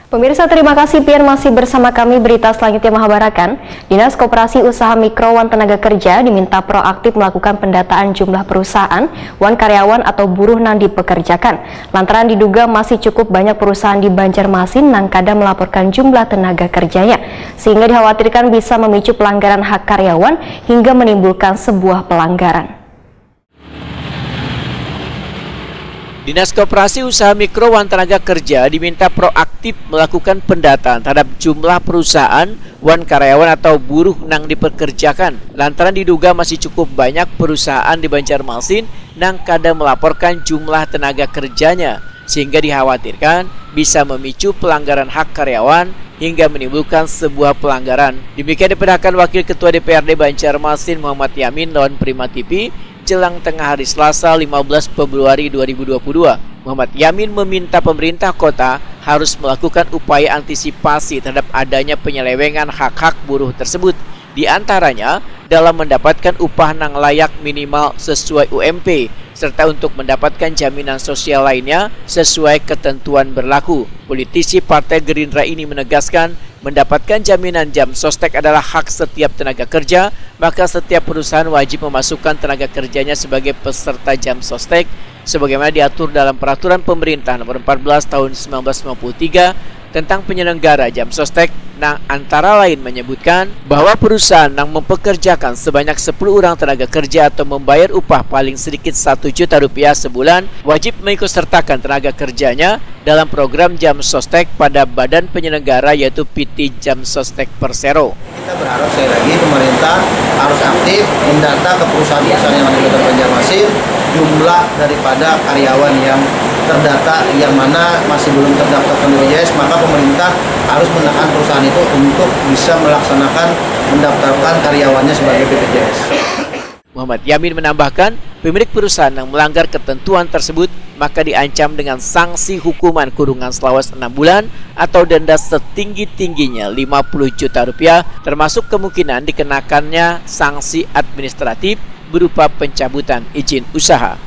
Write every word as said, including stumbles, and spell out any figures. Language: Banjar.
Pemirsa, terima kasih pian masih bersama kami. Berita selanjutnya mahabarakan, Dinas Koperasi Usaha Mikro wan Tenaga Kerja diminta proaktif melakukan pendataan jumlah perusahaan wan karyawan atau buruh nang dipekerjakan. Lantaran diduga masih cukup banyak perusahaan di Banjarmasin nang kada melaporkan jumlah tenaga kerjanya, sehingga dikhawatirkan bisa memicu pelanggaran hak karyawan hingga menimbulkan sebuah pelanggaran. Dinas Koperasi Usaha Mikro wan Tenaga Kerja diminta proaktif melakukan pendataan terhadap jumlah perusahaan wan karyawan atau buruh nang dipekerjakan, lantaran diduga masih cukup banyak perusahaan di Banjarmasin nang kada melaporkan jumlah tenaga kerjanya, sehingga dikhawatirkan bisa memicu pelanggaran hak karyawan hingga menimbulkan sebuah pelanggaran. Demikian dipedahkan Wakil Ketua D P R D Banjarmasin Muhammad Yamin lawan Prima T V jelang tengah hari Selasa lima belas Februari dua ribu dua puluh dua. Muhammad Yamin meminta pemerintah kota harus melakukan upaya antisipasi terhadap adanya penyelewengan hak-hak buruh tersebut, di antaranya dalam mendapatkan upah nang layak minimal sesuai U M P, serta untuk mendapatkan jaminan sosial lainnya sesuai ketentuan berlaku. Politisi Partai Gerindra ini menegaskan, mendapatkan jaminan jam sostek adalah hak setiap tenaga kerja, maka setiap perusahaan wajib memasukkan tenaga kerjanya sebagai peserta jam sostek sebagaimana diatur dalam Peraturan Pemerintah Nomor empat belas Tahun sembilan belas sembilan puluh tiga tentang penyelenggara jam sostek, nang antara lain menyebutkan bahwa perusahaan nang mempekerjakan sebanyak sepuluh orang tenaga kerja atau membayar upah paling sedikit satu juta rupiah sebulan wajib mengikutsertakan tenaga kerjanya dalam program jam sostek pada badan penyelenggara, yaitu P T Jam Sostek Persero. Kita berharap sekali lagi pemerintah harus aktif mendata ke perusahaan-perusahaan yang ada di Kota Banjarmasin, jumlah daripada karyawan yang terdata, yang mana masih belum terdaftar ke B P J S, maka pemerintah harus menekan perusahaan itu untuk bisa melaksanakan mendaftarkan karyawannya sebagai B P J S. Muhammad Yamin menambahkan, pemilik perusahaan yang melanggar ketentuan tersebut maka diancam dengan sanksi hukuman kurungan selawas enam bulan atau denda setinggi-tingginya lima puluh juta rupiah, termasuk kemungkinan dikenakannya sanksi administratif berupa pencabutan izin usaha.